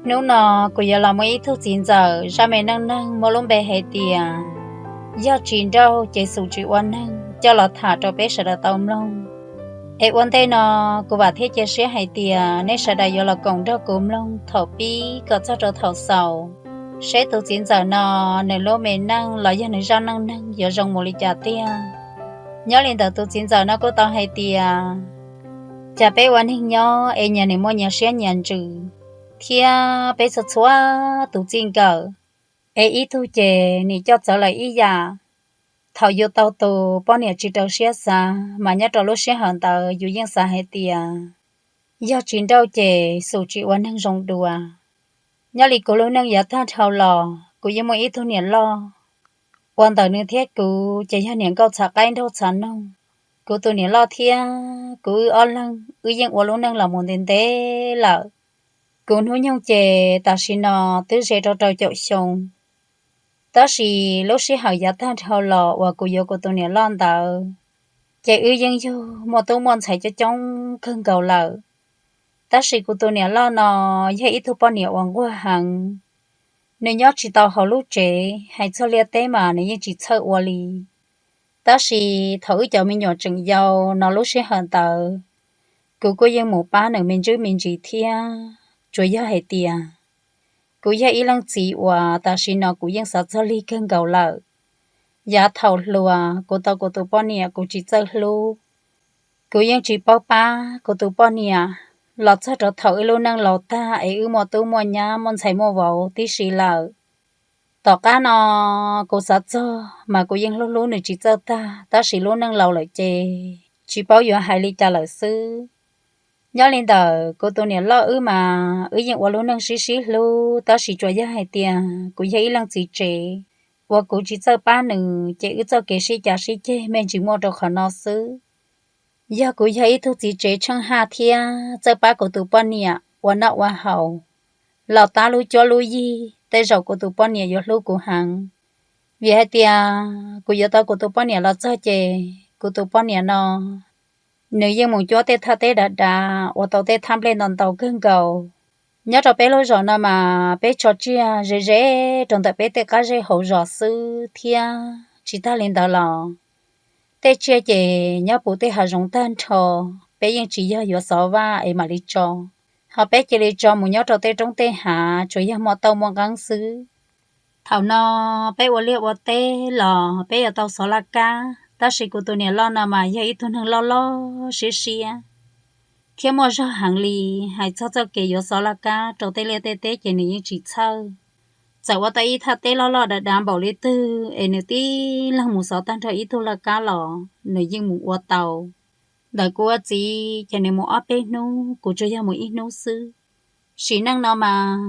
Hnub no kuv yuav los muaj ib tug txiv ntxawm zaj me neej neeg muaj lub npe hais tias yog tsis nrauj ces xum tsis ua neeg coj los tham rau peb sawv daws tau mloog. Es ua ntej no kuv vam thiab cia siab hais tias nej sawv daws yuav los koom nrog kuv mloog thaum pib kom txog rau thaum xaus, seb tus txiv ntxawm no nws lub me neej los yog nws zaj neej neeg yuav zoo mus li cas tiag. Nyob li ntawm tus txiv ntxawm no kuj tau hais tias, cas peb ua neeg nyob es nyias nim muaj nyias siab nyias ntsws, thiab peb txhua txhua tus txij nkawm, es ib tug ces nim coj txawv lawm ib yam. Thaum yus tau tus poj niam tsis raws siab xav mas nyob rau lub sij hawm ntawd yus yeej xav hais tias yog tsis nrauj ces xum tsis ua neeg zoo dua. Nyob li kuv lub neej yav tag dhau los kuv yeej muaj ib tug niam loj, uas ntawm nws thiab kuv ces yog niam nkauj txhav qaib nraug txhav noog. Kuv tus niam loj thiab kuv wb ob leeg wb yeej ua lub neej los mus ntev ntev lawm. Kuv hnub nyoog ces tam sim no twb ze rau rau caum xyoo. Tab sis lub sij hawm yav tag dhau los uas kuv yuav kuv tus niam loj ntawd, ces wb yeej yug muaj tub muaj ntxhais coob coob kawg nkaus lawm. Tab sis kuv tus niam loj no yog ib tug poj niam uas nquag heev, nws nyob tsis tau hauv lub tsev, hais txog liaj teb mas nws yeej tsis txhawj ua li. Tab sis thaum wb cov me nyuam tseem yau no lub sij hawm ntawd, kuv kuj yeej mus pab nws me ntsis me ntsis thiab. Tsuas yog hais tias kuv yog ib leej txiv uas tam sim no kuv yeej xav txog lig kawg nkaus lawm. Yav thaum hluas kuv tau kuv tus poj niam kuv tsis txawj hlub, kuv yeej tsis paub pab kuv tus poj niam los txog rau thaum wb lub neej laus tag es wb muaj tub muaj nyab muaj ntxhais muaj vauv tib si lawm. Tom qab no kuv xav txog mas kuv yeej hlub hlub nws tsis txawj tag, tab sis lub neej laus lawm ces tsis paub yuav hais li cas lawm xwb. Nyob li ntawm kuv tus niam loj wb mas wb yeej ua lub neej sib sib hlub, tab sis tsuas yog hais tias kuv yog ib leej txiv tsev uas kuv tsis txawj pab nws ces wb txoj kev sib cav sib ceg me ntsis muaj rau qhov no xwb. Yog kuv yog ib tug txiv tsev tsheej haj thiab txawj pab kuv tus poj niam ua noj ua haus, los tab lub cuab lub yig tej zaum kuv tus poj niam yuav hlub kuv heev. Vim hais tias kuv yuav tau kuv tus poj niam los txog ces kuv tus poj niam no nws yeej mus cuab tej thaj teb dav dav ua tau tej thaj nplej ntau ntau kawg nkaus. Nyob rau peb lub zos no mas peb tso tsiaj ze ze rau ntawm peb tej qab zej hauv zos xwb thiab. Tsis tag li ntawd los tej tsiaj ces nyob puv tej hav zoov tag nrho, peb yeej tsis yog yuav xov vaj es mam li tso, ho peb cia li tso mus nyob rau tej roob tej hav tsuas yog muaj tauj muaj nqeeb xwb. Thaum no peb ua liaj ua teb los peb yuav tau xov laj kab, tab sis kuv tus niam loj no mas yog ib tug neeg loj loj siab siab thiab muaj zog heev li. Hais txog txoj kev yuav xov laj kab rau tej liaj tej teb ces nws yeej tsis txhawj. Txawm ua tau ib thaj teb loj loj dav dav npaum li twg es nws tib leeg mus xov tag nrho ib tug laj kab los nws yeej mus ua tau. Ntawm kuv ua txiv ces nws mus ob peb hnub, kuv tsuas yog mus ib hnub xwb. Sim neej no mas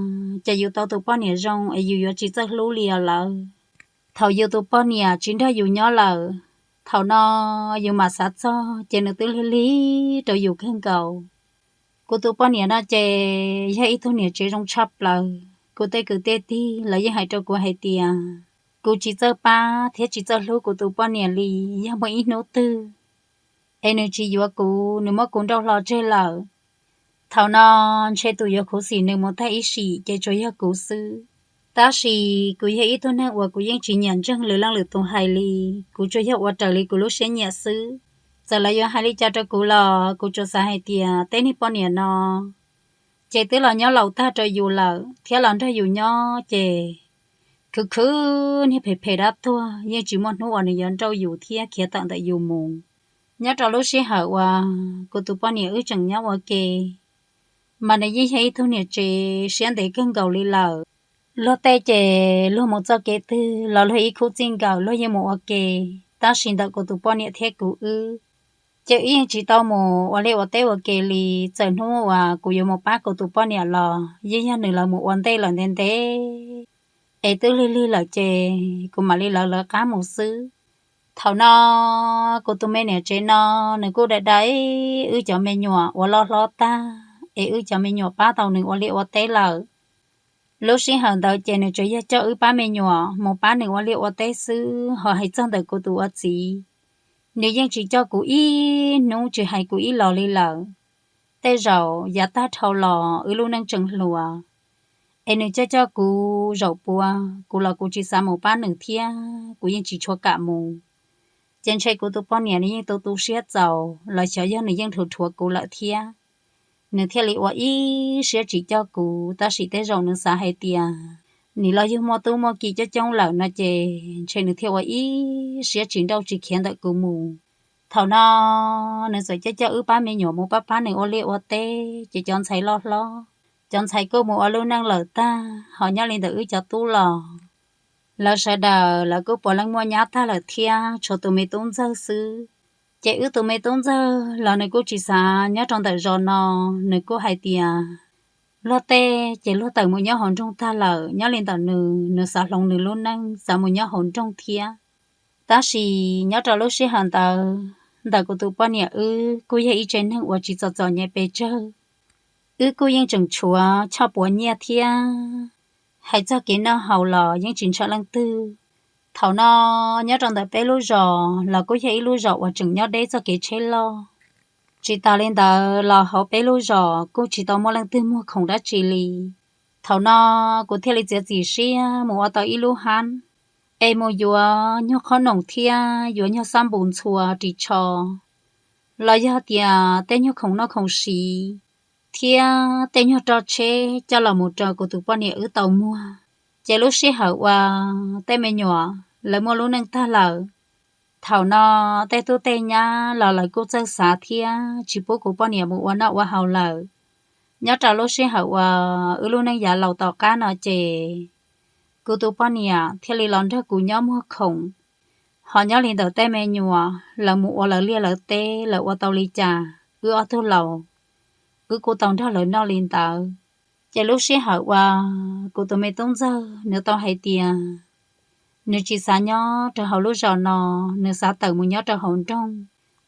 ces yus tau tus poj niam zoo es yus yuav tsis txawj hlub li os lawm. Thaum yus tus poj niam tsis nrog yus nyob lawm, thaum no yus mam xav txog ces nws twb lig lig rau yus kawg nkaus. Kuv tus poj niam no ces yog ib tug niam tsev zoo tshaj plaws. Kuv tej kwv tej tij los yeej hais rau kuv hais tias kuv tsis txawj pab thiab tsis txawj hlub kuv tus poj niam li. Yog muaj ib hnub twg es nws tsis yuav kuv, nws muab kuv nrauj hlo tseg lawm, thaum no ntshe tus yuav khuv xim nws mus tag ib sim ces tsuas yog kuv xwb. Tab sis kuv yog ib tug neeg uas kuv yeej tsis nyiam ntseeg lwm leej lwm tus hais li, kuv tsuas yog ua raws li kuv lub siab nyiam xwb. Txawm lawv yuav hais li cas rau kuv los kuv tsuas xav hais tias tej niag poj niam no ces twb los nyob laus tag rau yus lawm thiab los nrog yus nyob ces khwv khwv niag phem phem dab tuag yeej tsis muaj hnub uas nws yuav nrauj yus thiab khiav tawm ntawm yus mus. Nyob rau lub sij hawm uas kuv tus poj niam wb tseem nyob ua ke, mas nws yeej yog ib tug niam tsev siab ntev kawg nkaus li lawm. Luag tej ces luag mus txoj kev twg los luag ib khub txij nkawm luag yeej mus ua ke, tab sis ntawm kuv tus poj niam thiab kuv wb ces wb yeej tsis tau mus ua liaj ua teb ua ke li. Txawm hnub uas kuv yuav mus pab kuv tus poj niam los yeej yog nws lawv mus ua ntej lawm ntev ntev, es twb lig lig lawm ces kuv mam li lawv lawv qab mus xwb. Thaum no kuv tus me niam tsev no nws kuj da da wb cov me nyuam uas loj hlob tag, es wb cov me nyuam pab tau nws ua liaj ua teb lawm. Lub sij hawm ntawd ces nws tsuas yog coj wb pab me nyuam mus pab nws ua liaj ua teb xwb, ho hais txog ntawm kuv tus ua txiv, nws yeej tsis coj kuv ib hnub tsis hais kuv ib los li lawm. Tej zaum yav tag dhau los wb lub neej tseem hluas, es nws coj coj kuv zaum puav, kuv los kuv tsis xav mus pab nws thiab kuv yeej tsis tshua kam mus. Ces ntshe kuv tus poj niam nws yeej tu tu siab txaus los xyov yog nws yeej rhuav rhuav kuv lawm thiab, nws thiaj li ua ib siab tsis coj kuv. Tab sis tej zaum nws xav hais tias nim los yug muaj tub muaj ki coob coob lawm no ces ntshe nws thiaj ua ib siab tsis nrauj tsis khiav ntawm kuv mus. Thaum no nws txawm coj coj wb pab me nyuam mus pab pab nws ua liaj ua teb, ces cov ntxhais loj hlob, cov ntxhais kuj mus ua lub neej lawm tag, ho nyob li ntawm wb cov tub los lawv sawv daws lawv kuj puav leej muaj nyab tag lawm thiab, tshuav tus me tub ntxawg xwb. Ces wb tus me tub ntxawg los nws kuj tsis xav nyob rau ntawm zos no, nws kuj hais tias luag tej ces luag tawm mus nyob hauv nroog tag lawm, nyob li ntawm nws, nws xav hloov nws lub neej xav mus nyob hauv nroog thiab. Tab sis nyob rau lub sij hawm ntawd, ntawm kuv tus poj niam wb kuj yog ib tsev neeg uas tsis txom txom nyem pes tsawg, wb kuj yeej tseem tshuav choj puav nyiaj thiab, hais txog kev noj haus los yeej tsis ntshaw leej twg. Thaum no nyob rau ntawm peb lub zos los kuj yog ib lub zos uas tseem nyob deb txoj kev tsheb loj. Tsis tas li ntawd los hauv peb lub zos kuj tsis tau muaj leej twg muag khoom dab tsi li. Thaum no kuv thiaj li txiav txim siab mus ua tau ib lub hab, es mus yuav nyuag qhob noom thiab yuav nyuag xab npus ntxhua ris tsho, los yog tias tej nyuag khoom noj khoom siv thiab tej nyuag roj tsheb coj los mus rau kuv tus poj niam wb tau muag. Ces lub sij hawm uas tej me nyuam lawv muaj lub neej tag lawm, thaum no tej tub tej nyab los lawv kuj txawj xav thiab tsis pub kuv poj niam mus ua noj ua haus lawm. Nyob rau lub sij hawm uas wb lub neej yav laus tom qab no ces kuv tus poj niam thiaj li los nrog kuv nyob muag khoom, ho nyob li ntawm tej me nyuam lawv mus ua lawv liaj lawv teb lawv ua tau li cas, wb ob tug laus wb kuj tau nrog lawv noj li ntawd. Ces lub sij hawm uas kuv tus me tub ntxawg nws tau hais tias nws tsis xav nyob rau hauv lub zos no, nws xav tawm mus nyob rau hauv nroog,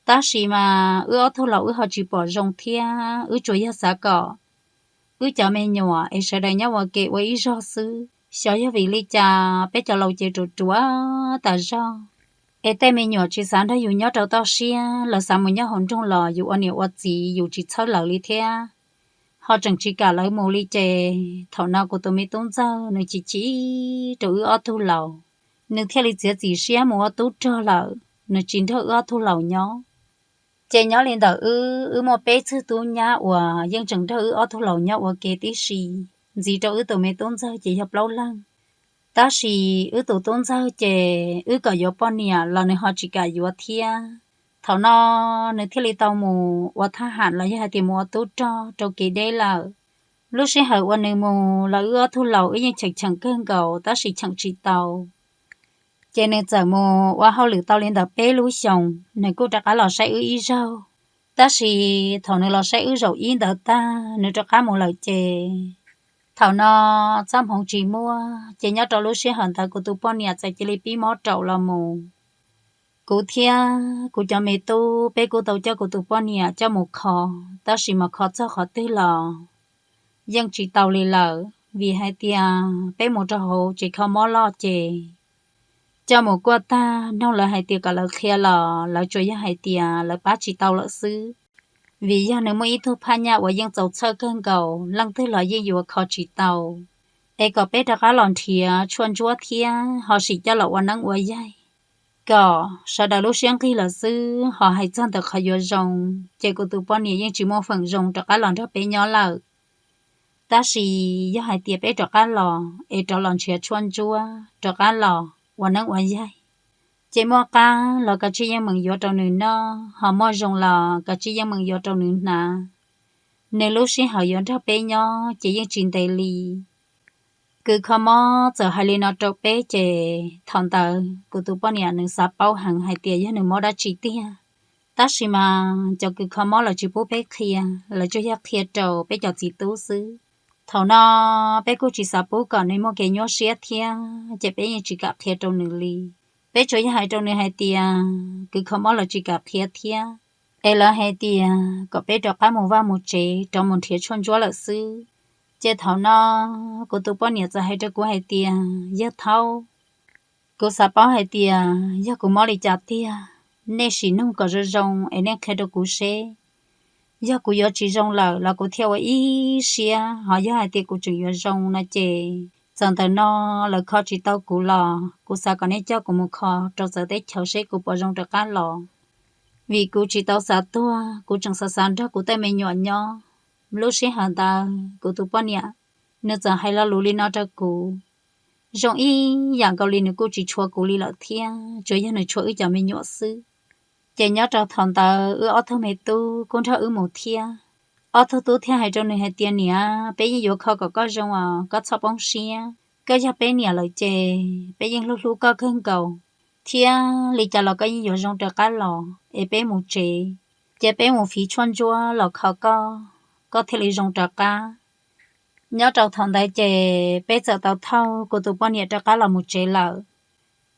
tab sis mas wb ob tug laus wb ho tsis pom zoo thiab wb tsuas yog xav kom wb cov me nyuam es sawv daws nyob ua ke ua ib zog xwb. Xyov yog vim li cas peb cov laus ces ruam ruam tas zog, es tej me nyuam tsis xav nrog yus nyob rau toj siab, lawv xav mus nyob hauv nroog los yus ua niam ua txiv yus tsis txhawb lawv li thiab, ho tseem tsis kam lawv mus li. Ces thaum no kuv tus me tub ntxawg nws chim chim rau wb ob tug laus, nws thiaj li txiav txim siab mus ua tub rog lawm, nws tsis nrog wb ob tug laus nyob. Ces nyob li ntawm wb, wb muaj peb txwg tub nyab uas yeej tseem nrog wb ob tug laus nyob ua ke tib si. Ntxiv rau wb tus me tub ntxawg ces yog plaub leeg, tab sis wb tus tub ntxawg ces wb kom yuav poj niam los nws ho tsis kam yuav thiab. Thaum no nws thiaj li tau mus ua thab ham los yog hais tias mus ua tub rog rau kev deb lawm. Lub sij hawm uas nws mus los wb ob tug laus wb yeej cheem cheem kawg nkaus tab sis cheem tsis tau. Ces nws txawm mus ua hauj lwm tau li ntawm peb lub xyoos, nws kuj rov qab los saib wb ib zaug. Tab sis thaum nws los saib wb zaum ib ntawd tag nws rov qab mus lawm ces thaum no txoj hmoov tsis muaj, ces nyob rau lub sij hawm ntawd kuv tus poj niam txawm cia li pib mob raum los mus. Kuv thiab kuv cov me tub peb kuj tau coj kuv tus poj niam coj mus kho, tab sis mas kho txog qhov twg los yeej tsis tau li lawm, vim hais tias peb mus rau hauv tsev kho mob loj ces coj mus kuaj tag nug lawv hais tias kom lawv qhia los lawv tsuas yog hais tias lawv pab tsis tau lawm xwb. Vim yog nws muaj ib tug phaj nyaj uas yeej txaus txhawj kawg nkaus, leej twg los yeej yuav kho tsis tau. Es kom peb rov qab los nrhiav tshuaj ntsuab thiab ho sim coj los ua neeb ua yaig, kom sawv daws lub siab nqig lawm xwb, ho hais txog ntawm qhov yuav zoo, ces kuv tus poj niam yeej tsis muaj feem zoo rov qab los nrog peb nyob lawm. Tab sis yog hais tias peb rov qab los es rov los nrhiav tshuaj ntsuab, rov qab los ua neeb ua yaig, ces muaj qab los kav tsij yeej meem yuav rau nws noj, ho muaj zoo los kav tsij yeej meem yuav rau nws hnav. Nws lub sij hawm yuav nrog peb nyob ces yeej tsis ntev li. Kws kho mob txawm hais li no rau peb ces thaum ntawd kuv tus poj niam nws xav paub heev hais tias yog nws mob dab tsi tiag. Tab sis mas cov kws kho mob lawv tsis pub peb qhia, lawv tsuas yog qhia rau peb cov txiv tub xwb. Thaum no peb kuj tsis xav pub kom nws muaj kev nyuaj siab thiab, ces peb yeej tsis kam qhia rau nws li. Peb tsuas yog hais rau nws hais tias kws kho mob lawv tsis kam qhia thiab, es lawv hais tias kom peb rov qab mus vaj mus tsev rov mus nrhiav tshuaj ntsuab lawm xwb. Ces thaum no kuv tus poj niam txawm hais rau kuv hais tias, Yawg Thaub, kuv xav paub hais tias yog kuv mob li cas tiag, nej sim nug kom zoo zoo es nej qhia rau kuv seb Yog kuv yuav tsis zoo lawm los kuv thiaj ua ib siab, ho yog hais tias kuv tseem yuav zoo no ces txawm ntawm no lawv kho tsis tau kuv los kuv xav kom nej coj kuv mus kho rau txawv teb chaws seb kuv puas zoo rov qab los. Vim kuv tsis tau xav tuag, kuv tseem xav xav nrog kuv tej me nyuam nyob. Lub sij hawm ntawd kuv tus poj niam nws txawm hais lo lus li no rau kuv. Zoo ib yam nkaus li nws kuj tsis tshua kuv li lawm thiab, tsuas yog nws tshua wb cov me nyuam xwb. Ces nyob rau thaum ntawd wb ob tug me tub kuj nrog wb mus thiab. Ob tug tub thiaj hais rau nws hais tias, niam, peb yeej yuav kho kom koj zoo os, koj txhob poob siab. Koj yog peb niam lawm ces peb yeej hlub hlub koj kawg nkaus, thiab li cas los koj yeej yuav zoo rov qab los es peb mus tsev, ces peb mus fiv tshuaj ntsuab los kho koj, koj thiaj li zoo rov qab. Nyob rau thaum ntawd ces peb txawm tau thauj kuv tus poj niam rov qab los mus tsev lawm.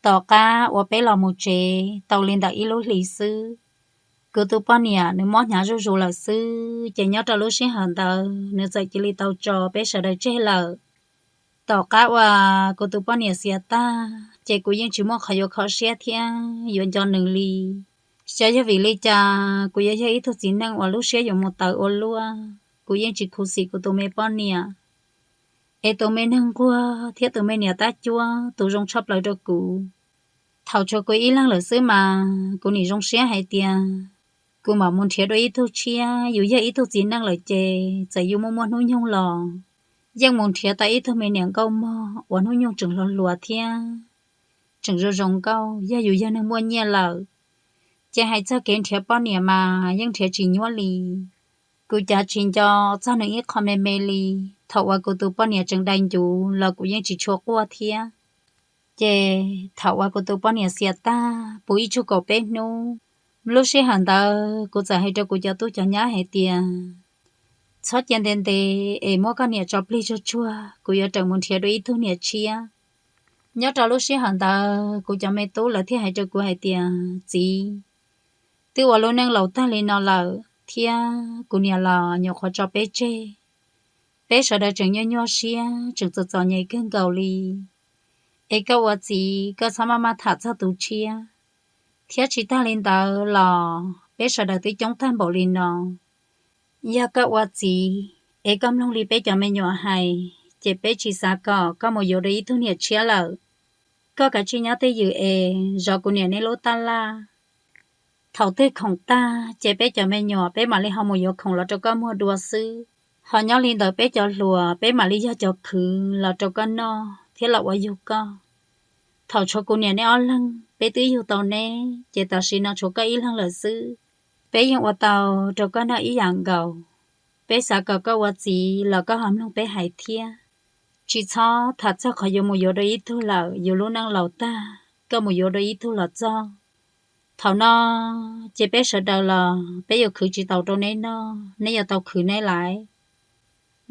Tom qab uas peb los mus tsev tau li ntawm ib lub hlis xwb, kuv tus poj niam nws mob hnyav zuj zus lawm xwb, ces nyob rau lub sij hawm ntawd nws txawm cia li tau tso peb sawv daws tseg lawm. Tom qab uas kuv tus poj niam xiam tag ces kuv yeej tsis muaj qhov yuav kho siab thiab yuav nco nws li. Xyov yog vim li cas kuv yuav yog ib tug txiv neej uas lub siab yuav mus tawv ua luaj, kuv yeej tsis khuv xim kuv tus me poj niam. Es tus me neeg nquag thiab tus me niam tab cuab tus zoo tshaj plaws rau kuv. Thaum tshuav kuv ib leeg lawm xwb mas kuv nim zoo siab hais tias kuv mam mus nrhiav dua ib tug tshiab, yus yog ib tug txiv neej lawm ces txawm yus muaj muaj hnub nyoog los yeej mus nrhiav tau ib tug me niam nkauj mog uas hnub nyoog tseem hluas hluas thiab tseem zoo zoo nkauj, yog yus yog neeg muaj nyiaj lawm. Ces hais txog kev nrhiav poj niam mas yeej nrhiav tsis nyuaj li. Kuv cav tsis nco txog nws ib qho me me li. Thaum uas kuv tus poj niam tseem dai ncuv los kuv yeej tsis tshua quaj thiab. Ces thaum uas kuv tus poj niam xiam tag puv ib tsug kaum peb hnub, lub sij hawm ntawd kuv txawm hais rau kuv cov tub cov nyab hais tias, txhob cia ntev ntev es muab koj niam tso plig tsuag tsuag, kuv yuav rawm mus nrhiav dua ib tug niam tshiab. Nyob rau lub sij hawm ntawd kuv cov me tub lawv thiaj hais rau kuv hais tias, txiv, twb ua lub neej laus tag li no lawm thiab kuv niam los nyuam qhuav tso peb tseg. Peb sawv daws tseem nyuaj nyuaj siab, tseem txom txom nyem kawg nkaus li. Es koj ua txiv koj txhob maj maj tham txog tus tshiab, thiab tsis tag li ntawd los peb sawv daws twb coob tag npaum li no. Yog koj ua txiv es koj mloog li peb cov me nyuam hais, ces peb tsis xav kom koj mus yuav dua ib tug niam tshiab lawm. Koj kav tsij nyob twj ywm es zov kuv niam nej lub tab laj. Thaum twg khoom tag ces peb cov me nyuam peb mam li ho mus yuav khoom los rau koj muag dua xwb. Ho nyob li ntawd peb cov hluas peb mam li yog cov khwv los rau koj noj thiab los ua yug koj. Thaum tshuav kuv niam nej ob leeg peb twb yug tau neb, ces tam sim no tshuav koj ib leeg lawm xwb. Peb yeej ua tau rau koj noj ib yam nkaus. Peb xav kom koj ua txiv los koj ho mloog peb hais thiab. Tsis txhob tham txog qhov yuav mus yuav dua ib tug lawm, yus lub neej laus tag, koj mus yuav dua ib tug los txog. Thaum no ces peb sawv daws los peb yuav khwv tsis taus rau neb noj, neb yuav tau khwv neb lawm.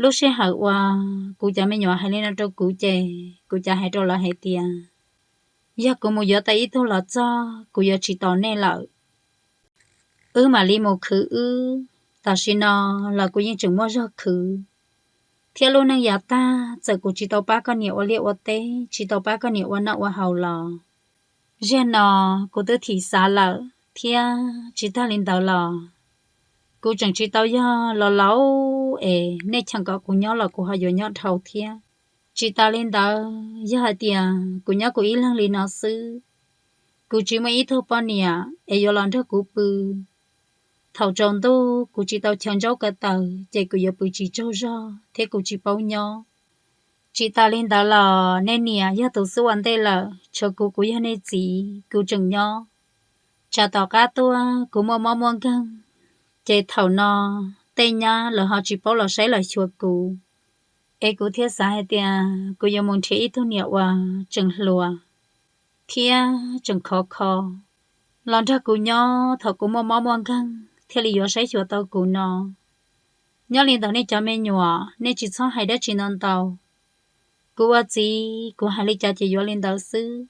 Lub sij hawm uas kuv cov me nyuam hais li no rau kuv ces kuv cav hais rau lawv hais tias, yog kuv mus yuav tau ib tug los txog kuv yuav tsis tos nej lawm. Wb mam li mus khwv wb, tam sim no los kuv yeej tseem muaj zog khwv. Thiab lub neej yav tag txawm kuv tsis tau pab koj niam ua liaj ua teb, tsis tau pab koj niam ua noj ua haus los, ziag no kuv twb thim xav lawm thiab. Tsis tag li ntawd los kuv tseem tsis tau yog los laus es nej cheem kom kuv nyob los kuv ho yuav nyob dhau thiab. Tsis tas li ntawd, yog hais tias kuv nyob kuv ib leeg li no xwb, kuv tsis muaj ib tug poj niam es yuav los nrog kuv pw. Thaum tsaus ntuj kuv tsis tau chaw ntsaub ko taw ces kuv yuav pw tsis tsaug zog thiab kuv tsis paub nyob. Tsis tas li ntawd los nej niam yog tus xub ua ntej lawm, tshuav kuv, kuv yog nej txiv, kuv tseem nyob. Tsam tom qab tuaj kuv muaj mob muaj nkeeg, ces thaum no tej nyab lawv ho tsis paub los saib los xyuas kuv. Es kuv thiaj xav hais tias kuv yuav mus nrhiav ib tug niam uas tseem hluas thiab tseem khov kho los nrog kuv nyob thaum kuv muaj mob muaj nkeeg thiaj li yuav saib xyuas tau kuv no. Nyob li ntawd nej cov me nyuam, nej tsis txhob hais dab tsi no ntau. Kuv ua txiv kuv hais li cas ces yuav li ntawd xwb.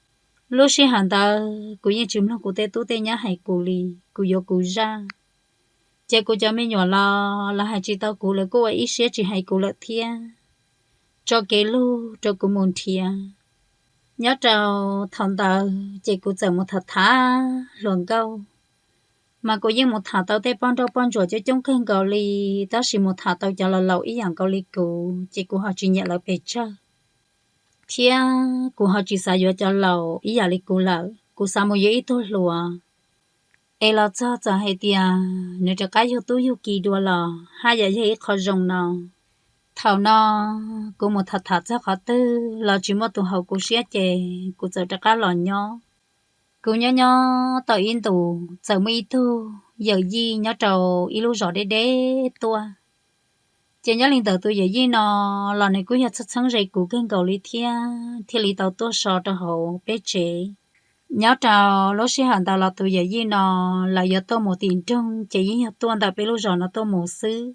Lub sij hawm ntawd kuv yeej tsis mloog kuv tej tub tej nyab hais kuv li, kuv yuav kuv zaj. Ces kuv cov me nyuam los lawv hais tsis tau kuv, lawv kuj ua ib siab tsis hais kuv lawm thiab, tso kev lug rau kuv mus nrhiav. Nyob rau thaum ntawd ces kuv txawm mus tham tham hluas nkauj, Mas kuv yeej mus tham tau tej poj nrauj poj ntsuam coob coob kawg nkaus li, tab sis mus tham tau cov laus laus ib yam nkaus li kuv ces kuv ho tsis nyiam lawv pes tsawg, thiab kuv ho tsis xav yuav cov laus ib yam li kuv lawm. Kuv xav mus yuav ib tug hluas es los txog txawm hais tias nws rov qab yug tub yug ki dua los haj yam yog ib qho zoo no. Thaum no kuv mus tham tham txog qhov twg los tsis muaj tus haum kuv siab ces kuv txawm rov qab los nyob. Kuv nyob nyob tau ib ntus txawm muaj ib tug yawm yij nyob rau ib lub zos deb deb tuaj. Ces nyob li ntawd tus yawm yij no los nws kuj yog txheeb txheeb ze kuv kawg nkaus li thiab thiaj li tau tuaj so rau hauv peb tsev. Nyob rau lub sij hawm ntawd los tus yawm yij no lawv yuav tuaj mus tim nroog ces yeej yog tuaj ntawm peb lub zos no tuaj mus xwb.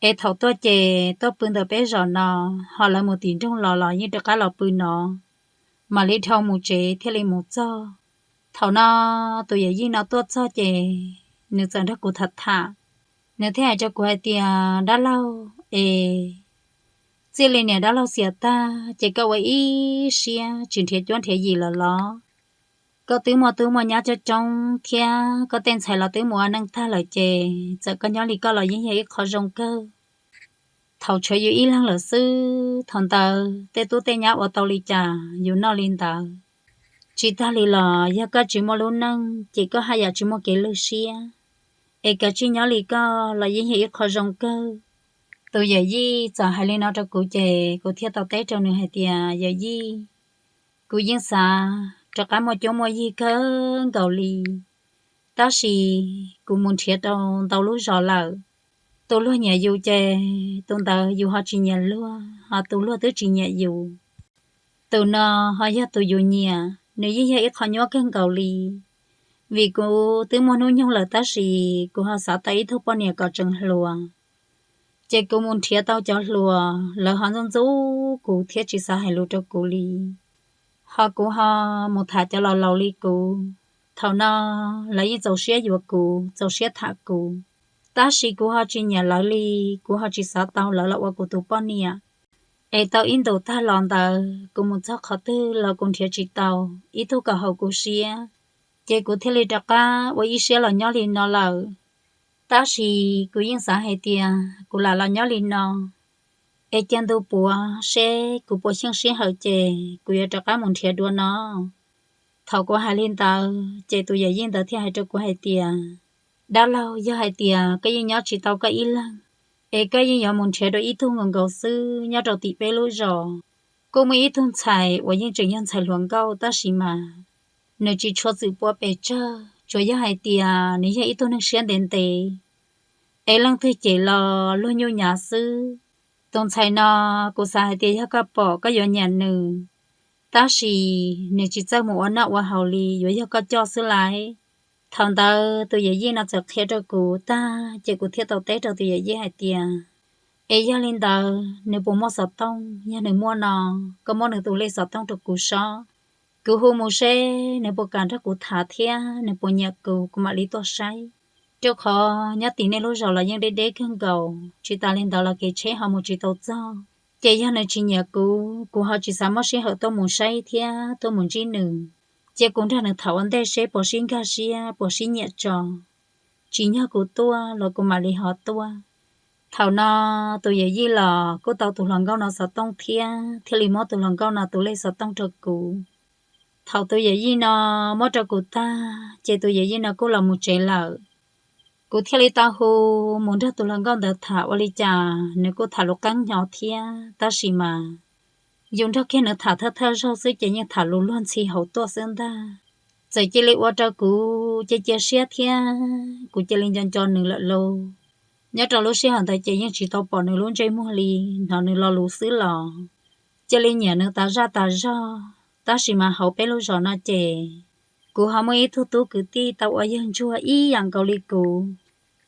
Es thaum tuaj ces tuaj pw ntawm peb zos no, ho lawv mus tim nroog los los yeej rov qab los pw no, mam li dhau mus tsev thiaj li mus txog. Thaum no tus yawm yij no tuaj txog ces nws txawm nrog kuv tham tham. Nws thiaj hais rau kuv hais tias, dab laug es, txij li niam dab laug xiam tag ces koj ua ib siab tsis nrhiav cuab nrhiav yim lawm los? Koj twb muaj tub muaj nyab coob coob thiab koj tej ntxhais los twb mus ua neej tag lawm ces txawm koj nyob li koj los yeej yog ib qho zoo kawg. Thaum tshuav yus ib leeg lawm xwb, thaum ntawd tej tub tej nyab ua tau li cas yus noj li ntawd. Tsis tag li los yog koj tsis muaj lub neej ces koj haj yam tsis muaj kev lwj siab, es kav tsij nyob li koj los yeej yog ib qho zoo kawg. Tus yawm yij txawm hais li no rau kuv ces kuv thiaj tau teb rau nws hais tias, yawm yij, kuv yeej xav rov qab muaj cuab muaj yig kawg nkaus li, tab sis kuv mus nrhiav rau ntau lub zos lawm. Tus luag nyiam yus ces tus ntawd yus ho tsis nyiam luag, ho tus luag twb tsis nyiam yus, tus no ho yog tus yus nyiam, nws yeej yog ib qho nyuaj kawg nkaus li. Vim kuv twb muaj hnub nyoog lawm tab sis kuv ho xav tau ib tug poj niam kom tseem hluas. Ces kuv mus nrhiav tau cov hluas, lawv ho ntxub ntxub kuv thiab tsis xav hais lus rau kuv li. Ho kuv ho mus tham cov laus laus li kuv, thaum no lawv yeej txaus siab yuav kuv, txaus siab tham kuv, tab sis kuv ho tsis nyiam lawv li, kuv ho tsis xav tau lawv los ua kuv tus poj niam. Es tau ib ntus tag los ntawd kuv mus txog qhov twg los kuv nrhiav tsis tau ib tug kom haum kuv siab, ces kuv thiaj li rov qab ua ib siab los nyob li no lawm. Tab sis kuv yeej xav hais tias kuv lam los nyob li no, es cia ntu puav seb kuv puas xyeej sij hawm ces kuv yuav rov qab mus nrhiav dua no. Thaum kuv hais li ntawd ces tus yawm yij ntawd thiaj hais rau kuv hais tias, dab laug, yog hais tias koj yeej nyob tsis tau koj ib leeg, es koj yeej yuav mus nrhiav dua ib tug nkaus nkaus xwb nyob rau tim peb lub zos, kuj muaj ib tug ntxhais uas yeej tseem yog ntxhais hluas nkauj tab sis mas nws tsis tshua txwm pua pes tsawg, tsuas yog hais tias nws yog ib tug neeg siab ntev ntev, es leej twg cem los luag nyuj nyav xwb. Tus ntxhais no kuv xav hais tias yog koj pom koj yuav nyiam nws, tab sis nws tsis txawj mus ua noj ua haus li, yuav yog koj coj xwb lauj. Thaum ntawd tus yawm yij no txawm qhia rau kuv tag ces kuv thiaj tau teb rau tus yawm yij hais tias, es yog li ntawd nws puas muaj xov tooj? Yog nws muaj no, koj muab nws tus lej xov tooj rau kuv sob, kuv hu mus seb nws puas kam nrog kuv tham thiab nws puas nyiam kuv, kuv mam li tuaj saib. Rau qhov nyob tim nej lub zos los yeej deb deb kawg nkaus, tsis tas li ntawd los kev tsheb ho mus tsis tau txog. Ces yog nws tsis nyiam kuv, kuv ho tsis xav muab sij hawm tuaj mus saib thiab tuaj mus ntsib nws. Cia kuv nrog nws tham ua ntej seb puas sib nkag siab puas sib nyiam tso, tsim nyog kuv tuaj los kuv mam li ho tuaj. Thaum no tus yawm yij los kuj tau tus hluas nkauj no xov tooj thiab thiaj li muab tus hluas nkauj no tus lej xov tooj rau kuv. Thaum tus yawm yij no muab rau kuv tag ces tus yawm yij no kuj los mus tsev lawm. Kuv thiaj li tau hu mus nrog tus hluas nkauj ntawd tham ua li cas nws kuj tham lus qeeb hnyo thiab, tab sis mas yus nrog kiag nws tham thawj thawj zaug xwb ces yeej tham lus luag ntxhi hauv tuaj xwb ntag. Txawm cia li ua rau kuv cia cia siab thiab kuv cia li nco nco nws lawm lauj. Nyob rau lub sij hawm ntawd ces yeej tsis tau pom nws lub ntsej muag li, hnov nws lo lus xwb los cia li nyiam nws tas zaj tas zog. Tab sis mas hauv peb lub zos no ces kuv ho muaj ib tug tub kwv tij tau ua yawg ntsuag ib yam nkaus li kuv.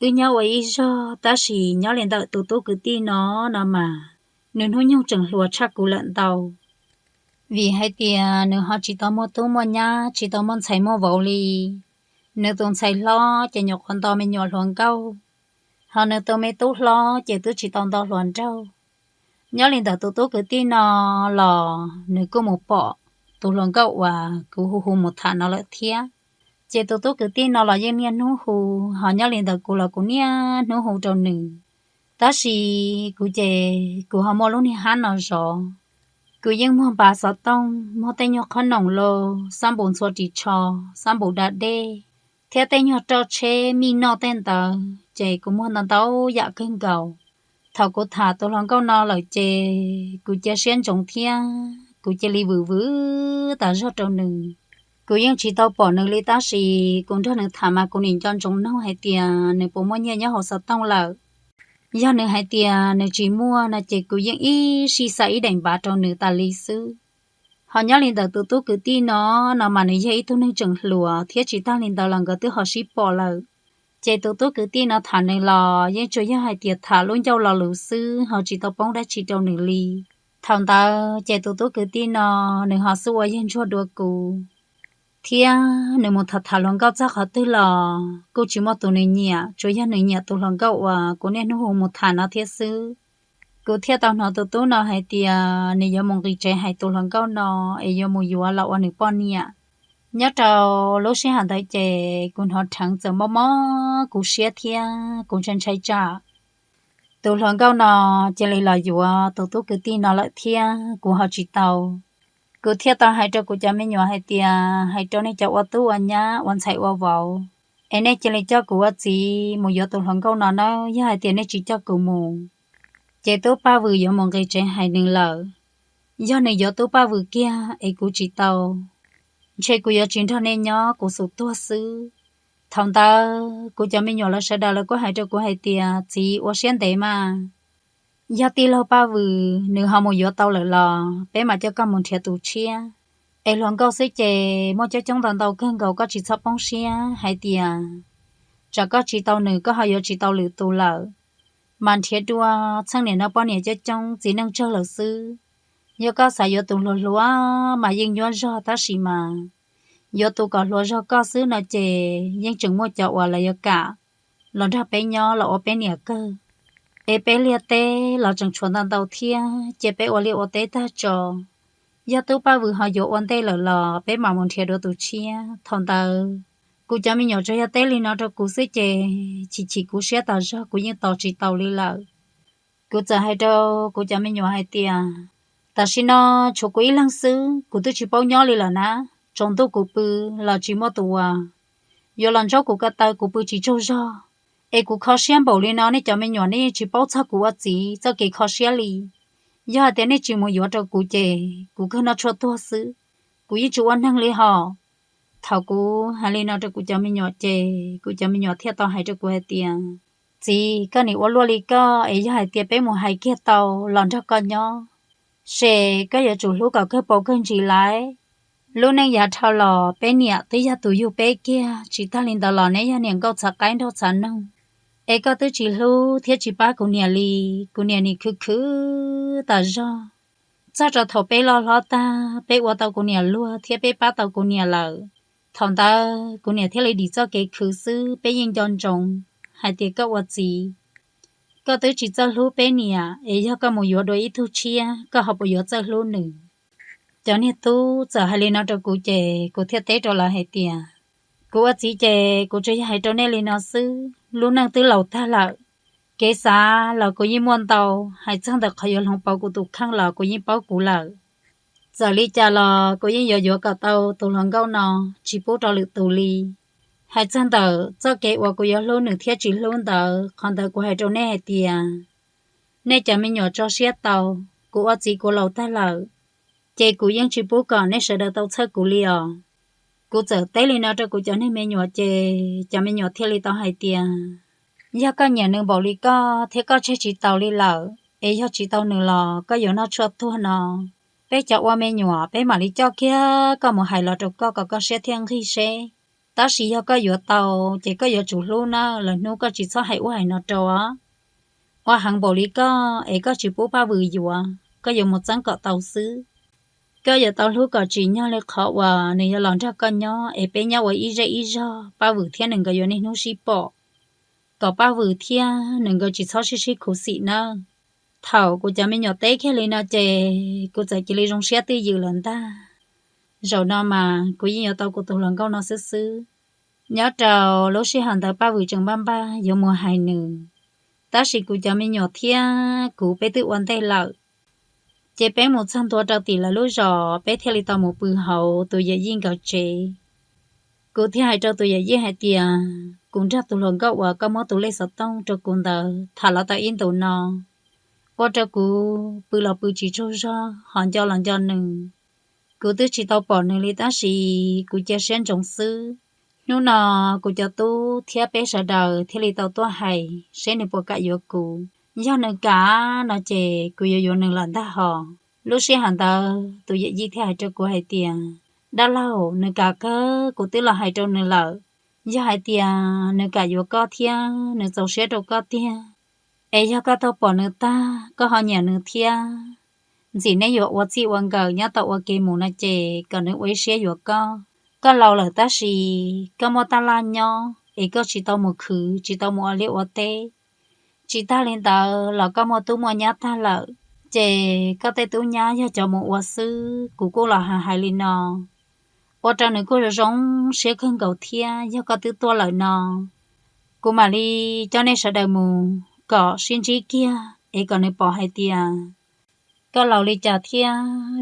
Wb nyob ua ib zog tab sis nyob li ntawm tus tub kwv tij no no mas nws hnub nyoog tseem hluas tshaj kuv lawm ntau. Vim hais tias nws ho tsis tau muaj tub muaj nyab, tsis tau muaj ntxhais muaj vauv li. Nws tus ntxhais hlob ces nyuam qhuav nto me nyuam hluas nkauj, ho nws tus me tub hlob ces twb tsis tau nto hluas nraug. Nyob li ntawm tus tub kwv tij no los nws kuj mus pom tus hluas nkauj uas kuv hu hu mus tham no lawm thiab. Ces tus tub kwv tij no los yeej niaj hnub hu, ho nyob li ntawd kuv los kuv niaj hnub hu rau nws. Tab sis kuv ces kuv ho muaj lub niag hab no zov, kuv yeej muag npav xov tooj, muag tej nyuag qhob noom los xab npus ntxhua ris tsho, xab npus da dej, thiab tej nyuag roj tsheb mij noj tej ntawd ces kuv muag ntau ntau yam kawg nkaus. Thaum kuv tham tus hluas nkauj no lawm ces kuv cia siab ntsoov thiab kuv cia li vwm vwm tas zog rau nws. Kuv yeej tsis tau pom nws li tab sis kuv nrog nws tham mas kuv nim nco ntsoov noog hais tias nws puas muaj nyiaj nyob hauv xov tooj lawm. Yog nws hais tias nws tsis muaj no ces kuv yeej ib sij xa ib daim npav rau nws tas li xwb. Ho nyob li ntawd tus tub kwv tij no, no mas nws yog ib tug neeg tseem hluas thiab tsis tag li ntawd los nkawd twb ho sib pom lawm. Ces tus tub kwv tij no tham nws los yeej tsuas yog hais tias tham lub ncauj lo lus xwb ho tsis tau poob dab tsi rau nws li. Thaum ntawd ces tus tub kwv tij no nws ho xub ua yawg ntsuag dua kuv, thiab nws mus tham tham hluas nkauj txog qhov twg los kuj tsis muaj tus nws nyiam, tsuas yog nws nyiam tus hluas nkauj uas kuv niaj hnub hu mus tham no thiab xwb. Kuv thiaj tau hnov tus tub no hais tias nws yuav mus nqis tsev hais tus hluas nkauj no es yuav mus yuav los ua nws poj niam. Nyob rau lub sij hawm ntawd ces kuv hnov rheev txawm mob mob kuv siab thiab kuv ntshai ntshai tsam tus hluas nkauj no cia li los yuav tus tub kwv tij no lawm thiab kuv ho tsis tau. Kuv thiaj tau hais rau kuv cov me nyuam hais tias hais rau nej cov ua tub ua nyab ua ntxhais ua vauv, es nej cia li coj kuv ua txiv mus yuav tus hluas nkauj no nawb, yog hais tias nej tsis coj kuv mus ces tub Paj Vwm yuav mus nqis tsev hais nws lawm. Yog nws yuav tub Paj Vwm kiag es kuv tsis tau, ntshe kuv yuav tsis nrog nej nyob, kuv xum tuag xwb. Thaum ntawd kuv cov me nyuam lawv sawv daws lawv kuj hais rau kuv hais tias txiv ua siab ntev mas, yog tij laug Paj Vwm nws ho mus yuav tau lawm los peb mam coj koj mus nrhiav tus tshiab. Es hluas nkauj xwb ces muaj coob coob ntau ntau kawg nkaus, koj tsis txhob poob siab hais tias tsam koj tsis tau nws koj ho yuav tsis tau lwm tus lawm. Mas nrhiav dua txheej niam no poj niam coob coob txiv neej tsawg lawm xwb. Yog koj xav yuav tus hluas hluas mas yeej nyuab zog tab sis mas yuav tus kom hluas zog koj xwb no ces yeej tseem muaj cov uas lawv yuav kam los nrog peb nyob los ua peb niam kawg. Es peb liaj teb los tseem tshuav ntau ntau thiab, cia peb ua liaj ua teb tag tso. Yog tub Paj Vwm ho yuav ua ntej lawm los peb mam mus nrhiav dua tus tshiab. Thaum ntawd kuv cov me nyuam tsuas yog teb li no rau kuv xwb ces chim chim kuv siab tas zog, kuv yeej tos tsis tau li lawm. Kuv txawm hais rau kuv cov me nyuam hais tias tam sim no tshuav kuv ib leeg xwb, kuv twb tsis paub nyob li lawm na. Tsaus ntuj kuv pw los tsis muaj tus uas yuav los ntsaub kuv ko taw, kuv pw tsis tsaug zog. Es kuv kho siab npaum li no, nej cov me nyuam nej yeej tsis paub txog kuv ua txiv txoj kev kho siab li. Yog hais tias nej tsis mus yuav rau kuv ces kuv kawg noj tshuaj tuag xwb, kuv yeej tsis ua neeg li hos. Thaum kuv hais li no rau kuv cov me nyuam ces kuv cov me nyuam thiaj tau hais rau kuv hais tias txiv, koj nim ua luaj li koj es yog hais tias peb mus hais kiag tau los nrog koj nyob, ces koj yuav tsum hlub kom kawg paus kawg ntsis lawm. Lub neej yav dhau los peb niam twb yog tus yug peb kiag, tsis tag li ntawd los neb yog niam nkauj txhav qaib nraug txhav noog, es koj twb tsis hlub thiab tsis pab kuv niam li. Kuv niam nim khwv khwv tas zog, txog rau thaum peb loj hlob tag peb ua tau kuv niam luag thiab peb pab tau kuv niam lawm. Thaum ntawd kuv niam thiaj li dim txoj kev khwv xwb, peb yeej nco ntsoov hais tias koj ua txiv, koj twb tsis txawj hlub peb niam es yog koj mus yuav dua ib tug tshiab koj ho puas yuav txawj hlub nws? Cov niag tub txawm hais li no rau kuv ces kuv thiaj teb rau lawv hais tias kuv ua txiv ces kuv tsuas yog hais rau nej li no xwb, lub neej twb laus tag lawm. Kev xav los kuv yeej muaj ntau, hais txog ntawm qhov yuav hloov pauv kuv tus kheej los kuv yeej paub kuv lawm. Txawm li cas los kuv yeej yuav yuav kom tau tus hluas nkauj no, tsis pub rau lwm tus li. Hais txog ntawm txoj kev uas kuv yuav hlub nws thiab tsis hlub ntawd, qhov ntawd kuv hais rau nej hais tias nej cov me nyuam tso siab tau, kuv ua txiv kuv laus tag lawm, ces kuv yeej tsis pub kom nej sawv daws tau txhawj kuv li os. Kuv txawm teb li no rau kuv cov niag me nyuam ces cov me nyuam thiaj li tau hais tias yog koj nyiam nws npaum li koj thiab koj tseg tsis taus li lawm, es yog tsis tau nws los koj yuav noj tshuaj tuag no, peb cov ua me nyuam peb mam li coj kiag koj mus hais los rau koj kom koj siab thiaj nqig seb. Tab sis yog koj yuav tau ces koj yuav tsum hlub na, lwm hnub koj tsis txhob hais ub hais no rau os. Ua heev npaum li koj es koj tsis pub Paj Vwm yuav, koj yuav mus txeeb kom tau xwb. Koj yuav tau hlub kom tsim nyog li qhov uas nws yuav los nrog koj nyob es peb nyob ua ib zej ib zog, Paj Vwm thiab nws nkawd yuav niaj hnub sib pom, kom Paj Vwm thiab nws nkawd tsis txhob sib sib khuv xim nawb. Thaum kuv cov me nyuam teb kiag li no ces kuv txawm cia li zoo siab twj ywm lawm ntag. Zaum no mas kuv yeej yuav tau kuv tus hluas nkauj no xwb xwb. Nyob rau lub sij hawm ntawd Paj Vwm tseem npaj npaj yuav mus hais nws, tab sis kuv cov me nyuam thiab kuv peb twb ua ntej lawm. Ces peb mus txog ntua rau tim lawv lub zos, peb thiaj li tau mus pw hauv tus yawm yij nkawd tsev. Kuv thiaj hais rau tus yawm yij hais tias, kuv nrog tus hluas nkauj uas koj muab tus lej xov tooj rau kuv ntawd tham los tau ib ntus no, ua rau kuv pw los pw tsis tsaug zog, ho nco los nco nws. Kuv twb tsis tau pom nws li tab sis kuv cia siab ntsoov xwb. Hnub no kuv cov tub thiab peb sawv daws thiaj li tau tuaj hais seb nws puas kam yuav kuv. Yog nws kam no ces kuv yuav yuav nws lawm ntag hos. Lub sij hawm ntawd tus yawm yij thiaj hais rau kuv hais tias, dab laug, nws kam kawg, kuv twb los hais rau nws lawm. Yog hais tias nws kam yuav koj thiab nws txaus siab rau koj tiag, es yog koj tau pom nws tag koj ho nyiam nws thiab ntxim neb yuav ua txij ua nkawm nyob tau ua ke mus no ces kom nws ua ib siab yuav koj. Koj laus lawm tab sis koj muaj tab laj nyob es koj tsis tau mus khwv, tsis tau mus ua liaj ua teb. Tsis tag li ntawd los koj muaj tub muaj nyab tag lawm, ces koj tej tub nyab yog cov mus ua xwb. Kuv kuj los hais hais li no, ua rau nws kuj zoo zoo siab kawg nkaus thiab. Yog koj twb tuaj lawm no, kuv mam li coj nej sawv daws mus kom sib ntsib kiag es kom nws pom hais tias koj laus li cas thiab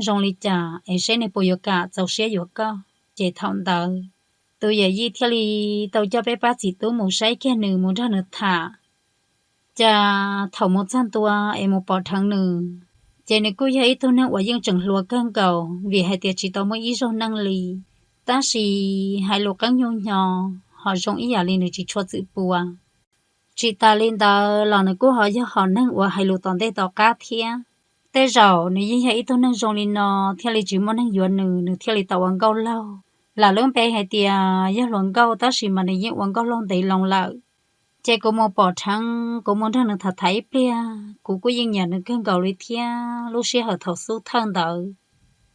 zoo li cas es seb nws puas yuav kam txaus siab yuav koj. Ces thaum ntawd tus yawm yij thiaj li tau coj peb pab txiv tub mus saib kiag nws, mus nrog nws tham. Cas thaum mus txog ntua es mus pom dheev nws, ces nws kuj yog ib tug neeg uas yeej tseem hluas kawg nkaus vim hais tias tsis tau muaj ib zaug neej li, tab sis hais lus qeeb nyuj hnyo ho zoo ib yam li nws tsis tshua txwm pua. Tsis tas li ntawd los nws kuj ho yog hom neeg uas hais lus tom ntej tom qab thiab. Tej zaum nws yeej yog ib tug neeg zoo li no thiaj li tsis muaj neeg yuav nws, nws thiaj li tau ua nkauj laug. Lam lub npe hais tias yog hluas nkauj tab sis mas nws yeej ua nkauj laug ntev loo lawm. Ces kuv mus pom dheev, kuv mus nrog nws tham tham ib pliag, kuv kuj yeej nyiam nws kawg nkaus li thiab. Lub sij hawm thaum xub thawj ntawd,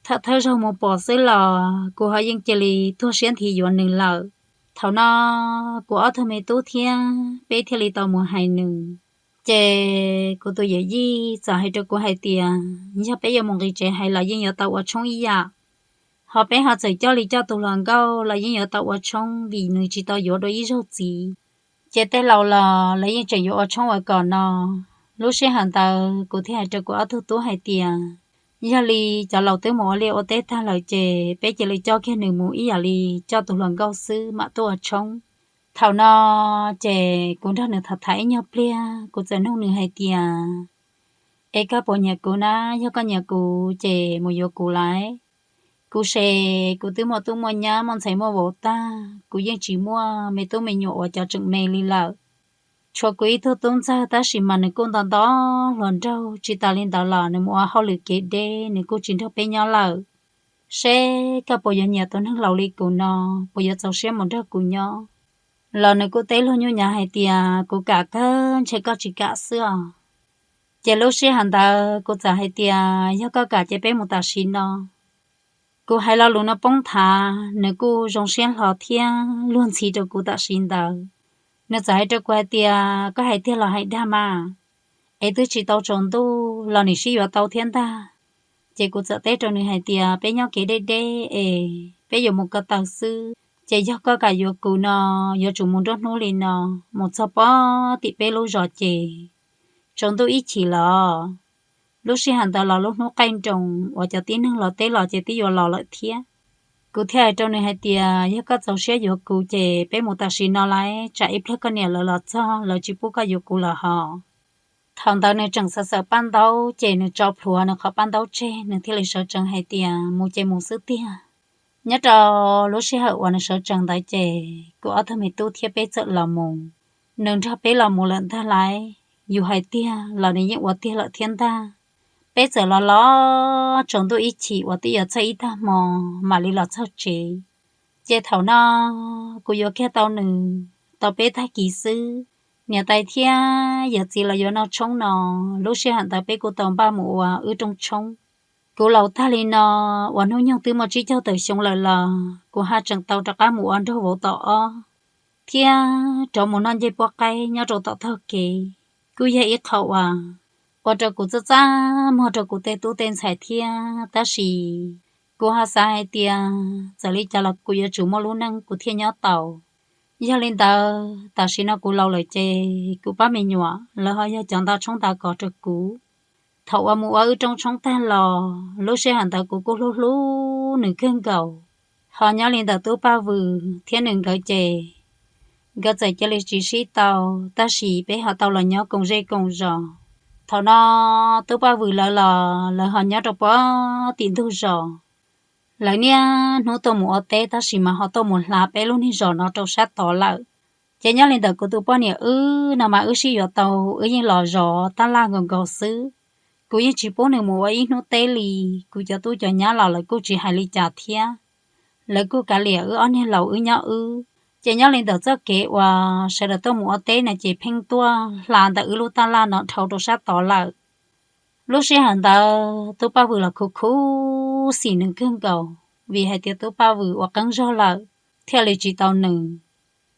thawj thawj zaug mus pom xwb los kuv ho yeej cia li tuag siab nthi yuav nws lawm. Thaum no kuv ob tug me tub thiab peb thiaj li tau mus hais nws. Ces kuv tus yawm yij txawm hais rau kuv hais tias yog peb yuav mus nqis tsev hais los yeej yuav tau ua tshoob ib yam, ho peb ho txawm coj li coj tus hluas nkauj los yeej yuav tau ua tshoob vim nws tsis tau yuav dua ib zaug txiv. Ces tej laus los lawv yeej tseem yuav ua tshoob ua kos no. Lub sij hawm ntawd kuv thiaj hais rau kuv ob tug tub hais tias yog li cov laus twb mus ua liaj ua teb tag lawm ces peb cia li coj kiag nws mus ib yam li coj tus hluas nkauj xwb mam tuaj ua tshoob. Thaum no ces kuv nrog nws tham tham ib nyuag pliag, kuv txawm nug nws hais tias, es koj puas nyiam kuv na? Yog koj nyiam kuv ces mus yuav kuv lauj. Kuv ces kuv twb muaj tub muaj nyab muaj ntxhais muaj vauv tag, kuv yeej tsis muaj me tub me nyuam uas cov tseem me li lawm. Tshuav kuv ib tug tub ntxawg tab sis mas nws kuj nto nto hluas nraug, tsis tas li ntawd los nws mus ua hauj lwm kev deb, nws kuj tsis nrog peb nyob lawm. Seb koj puas yuav nyiam tus neeg laus li kuv no, puas yuav txaus siab mus nrog kuv nyob? Los nws kuj teb luag nyuj nyav hais tias kuv kam kawg, ntshe koj tsis kam xwb os. Ces lub sij hawm ntawd kuv txawm hais tias yog koj kam ces peb mus tam sim no. Kuv hais lo lus no poob thav, nws kuj zoo siab hlo thiab luag ntxhi rau kuv tam sim ntawd. Nws txawm hais rau kuv hais tias koj hais tiag los hais dag mas, es twb tsis tau tsaus ntuj los nim sib yuav tau thiab ntag. Ces kuv txawm teb rau nws hais tias peb nyob kev deb deb es peb yuav mus ko taw xwb, ces yog koj kam yuav kuv no, yuav tsum mus nruab hnub li no, mus txog pem tim peb lub zos ces tsaus ntuj ib chim los. Lub sij hawm ntawd los lub hnub qaij nroos uas cov tib neeg los teb los ces twb yuav los lawm thiab. Kuv thiaj hais rau nws hais tias yog koj txaus siab yuav kuv ces peb mus tam sim no lauj, tsam ib pliag koj niam lawv los txog lawv tsis pub koj yuav kuv lawm hos. Thaum ntawd nws tseem xav xaws paj ntaub ces nws tso plhuav nws qhov paj ntaub tseg, nws thiaj li sawv tsees hais tias mus ces mus xwb tiag. Nyob rau lub sij hawm uas nws sawv tsees ntawd ces kuv ob tug me tub thiab peb txawm los mus. Nws nrog peb los mus lawm ntag lauj. Yus hais tiag los nws yeej ua tiag lawm thiab ntag. Peb txawm los los tsaus ntuj ib chim uas twb yuav txog ib tag hmo mam li los txog tsev. Ces thaum no kuv yuav kiag tau nws tau peb tag kis xwb, niam tais thiab yawm txiv los yuav noj tshoob no. Lub sij hawm ntawd peb kuj tau npaj mus ua wb rooj tshoob. Kuv laus tag li no uas hnub nyoog twb muaj tsib caug tawm xyoo lawm los kuv haj tseem tau rov qab mus ua nraug vauv tom ob thiab rov mus noj ncej puab qaib nyob rau tom tog kev. Kuj yog ib qho uas ua rau kuv txaj txaj muag rau kuv tej tub tej ntxhais thiab, tab sis kuv ho xav hais tias txawm li cas los kuv yuav tsum muaj lub neej kuv thiaj nyob tau. Yog li ntawd tam sim no kuv laus lawm ces kuv pab me nyuam lawv ho yog cov nta tshoob nta kos rau kuv. Thaum uas mus ua wb rooj tshoob tag los lub sij hawm ntawd kuv kuj hlub hlub nws kawg nkaus. Ho nyob li ntawm Tub Paj Vwm thiab nws nkawd ces nkawd txawm cia li tsis sib tau, tab sis peb ho tau los nyob koom zej koom zos. Thaum no Tub Paj Vwm lawv los lawv ho nyob rau puag tim ntug zos. Lawv niaj hnub tuaj mus ua teb tab sis mas ho tuaj mus hla peb lub niag zos no rau sab tod lawm. Ces nyob li ntawm kuv tus poj niam wb no mas wb sib yuav tau, wb yeej los zov tab laj nkaus nkaus xwb. Kuv yeej tsis pub nws mus ua ib hnub teb li. Kuv cov tub cov nyab los lawv kuj tsis hais li cas thiab, lawv kuj kav liam wb ob niag laus wb nyob wb. Ces nyob li ntawm txoj kev uas sawv daws tuaj mus ua teb no ces pheej tuaj hla ntawm wb lub tab laj no dhau rau sab tod lawm. Lub sij hawm ntawd Tub Paj Vwm los khuv khuv xim nws kawg nkaus, vim hais tias Tub Paj Vwm ua qeeb zog lawm thiaj li tsis tau nws.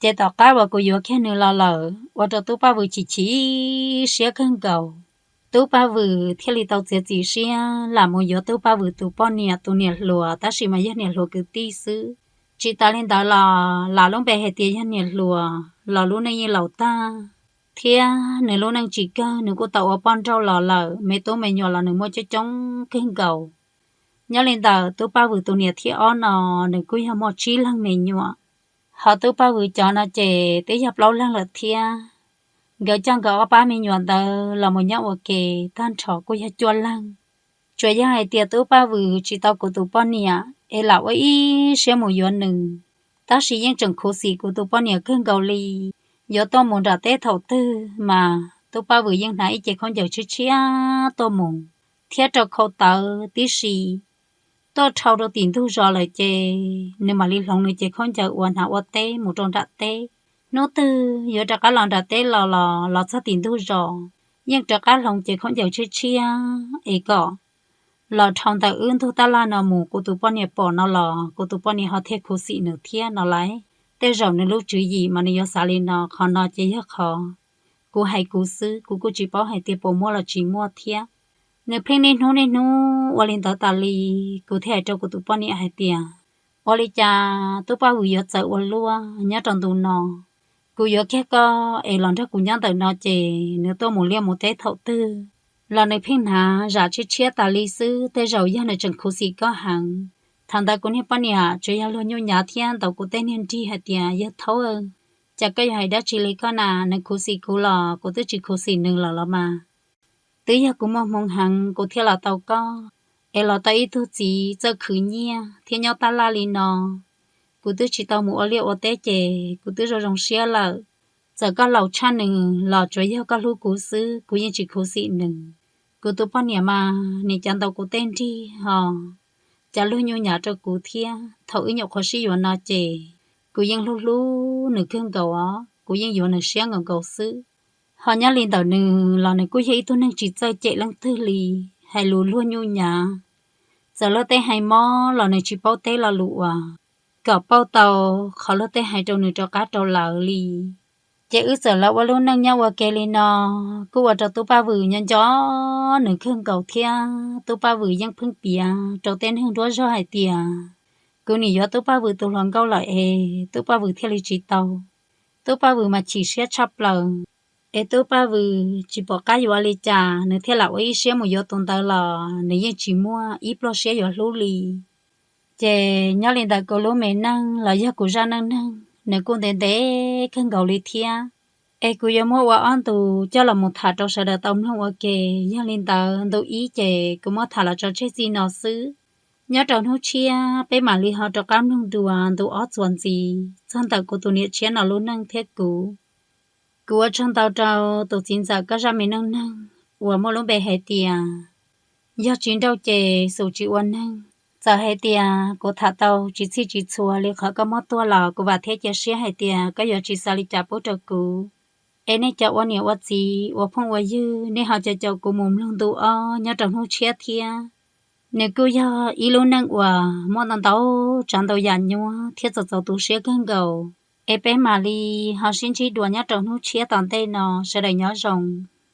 Ces tom qab uas kuv yuav kiag nws los lawm ua rau Tub Paj Vwm chim chim siab kawg nkaus. Tub Paj Vwm thiaj li tau txiav txim siab lam mus yuav Tub Paj Vwm tus poj niam tus niam hluas, tab sis mas yog niam hluas kwv tij xwb. Tsis tas li ntawd los lam lub npe hais tias yog niam hluas los lub neej yeej laus tag, thiab nws lub neej tsis kawg, nws kuj tau ua poj nrauj los lawm, me tub me nyuam los nws muaj coob coob kawg nkaus. Nyob li ntawm Tub Paj Vwm tus niam thib ob no, nws kuj yog muaj tsib leeg me nyuam. Ho Tub Paj Vwm cov no ces twb yog plaub leeg lawm thiab. Nkawd coj nkawd ob pab me nyuam ntawd los mus nyob ua ke tag nrho kuj yog cuaj leeg. Tsuas yog hais tias Tub Paj Vwm tsis tau kuv tus poj niam es lam ua ib siab mus yuav nws, tab sis yeej tseem khuv xim kuv tus poj niam kawg nkaus li. Yuav tuaj mus nram teb thaum twg mas Tub Paj Vwm yeej hnav ib ce khaub ncaws tshiab tshiab tuaj mus, thiab rau khau tawv tib si. Tuaj dhau rau tim ntug zos lawm ces nws mam li hloov nws cev khaub ncaws uas hnav ua teb mus rau nram teb. Hnub twg yuav rov qab los nram teb los los los txog tim ntug zos, yeej rov qab hloov cev khaub ncaws tshiab tshiab es kom los dhau ntawm wb ntug tab laj no mus, kuv tus poj niam pom no los kuv tus poj niam ho thiaj khuv xim nws thiab no lauj. Tej zaum nws lub tswv yim mas nws yuav xav li no, qhov no ces yog qhov kuv hais kuv xwb, kuv kuj tsis paub hais tias puas muaj los tsis muaj thiab. Nws pheej niaj hnub niaj hnub ua li ntawd tas li, kuv thiaj hais rau kuv tus poj niam hais tias, ua li cas Tub Paj Vwm yuav txawv ua luaj nyob rau ntu no. Kuv yuav kiag koj es los nrog kuv nyob ntawm no ces nws tuaj mus liaj mus teb thaum twg los nws pheej hnav zam tshiab tshiab tas li xwb, tej zaum yog nws tseem khuv xim koj heev. Thaum ntawd kuv niag poj niam tsuas yog luag nyuj nyav thiab ntaus kuv tej niag nrig hais tias, yawg Thaub, cas koj yuav hais dab tsi li koj na, nws khuv xim kuv los kuv twb tsis khuv xim nws lawm los mas. Twb yog kuv muaj hmoov heev kuv thiaj los tau koj, es los tau ib tug txiv txawj khwv nyiaj thiab nyob tab laj li no. Kuv twb tsis tau mus ua liaj ua teb ces kuv twb zoo zoo siab lawm. Txawm koj laus tshaj nws los tsuas yog koj hlub kuv xwb, kuv yeej tsis khuv xim nws. Kuv tus poj niam mas nim cov ntaus kuv tej nrig ho cov luag nyuj nyav rau kuv thiab. Thaum wb nyuam qhuav sib yuav no ces kuv yeej hlub hlub nws kawg nkaus os, kuv yeej yuav nws siab nkaus nkaus xwb. Ho nyob li ntawm nws los nws kuj yog ib tug neeg tsis txawj cem leej twg li, hais lus luag nyuj nyav. Txawm luag tej hais mob los nws tsis paub teb lo lus uas kom pauj tau qhov luag tej hais rau nws rov qab rau lawv li. Ces wb txawm los ua lub neej nyob ua ke li no, kuj ua rau Tub Paj Vwm nyob nco nws kawg nkaus thiab Tub Paj Vwm yeej pheej piav rau tej neeg nruab zog hais tias kuv nim yuav Tub Paj Vwm tus hluas nkauj lawm es Tub Paj Vwm thiaj li tsis tau. Tub Paj Vwm mas chim siab tshaj plaws, es Tub Paj Vwm tsis pom qab yuav li cas nws thiaj lam ua ib siab mus yuav tus ntawd los nws yeej tsis muaj ib pluag siab yuav hlub li. Ces nyob li ntawm kuv lub me neej los yog kuv zaj neej neeg nws kuj ntev ntev kawg nkaus li thiab. Es kuv yuav muab ua ob ntu coj los mus tham rau sawv daws tau mloog ua ke. Yog li ntawd ntu ib ces kuv muab tham los tso tseg txij no xwb. Nyob rau hnub tshiab peb mam li ho rov qab mloog dua ntu ob txuas ntxiv txog ntawm kuv tus niam tshiab no lub neej thiab kuv. Kuv ua tsaug ntau rau tus txiv ntxawm koj zaj me neej neeg uas muaj lub npe hais tias yog tsis nrauj ces xum tsis ua neeg. Txawm hais tias kuv tham tau tsis txhij tsis txhua li qhov koj muab tuaj los kuv vam thiab cia siab hais tias koj yuav tsis xav li cas pub rau kuv. Es nej cov ua niam ua txiv ua phooj ua ywg nej ho caum caum kuv mus mloog ntu ob nyob rau hnub tshiab thiab. Nws kuj yog ib lub neej uas muaj ntau ntau tsav ntau yam nyuaj thiab txaus txaus tu siab kawg nkaus. Es peb mam li ho sib ntsib dua nyob rau hnub tshiab tom ntej no, sawv daws nyob zoo.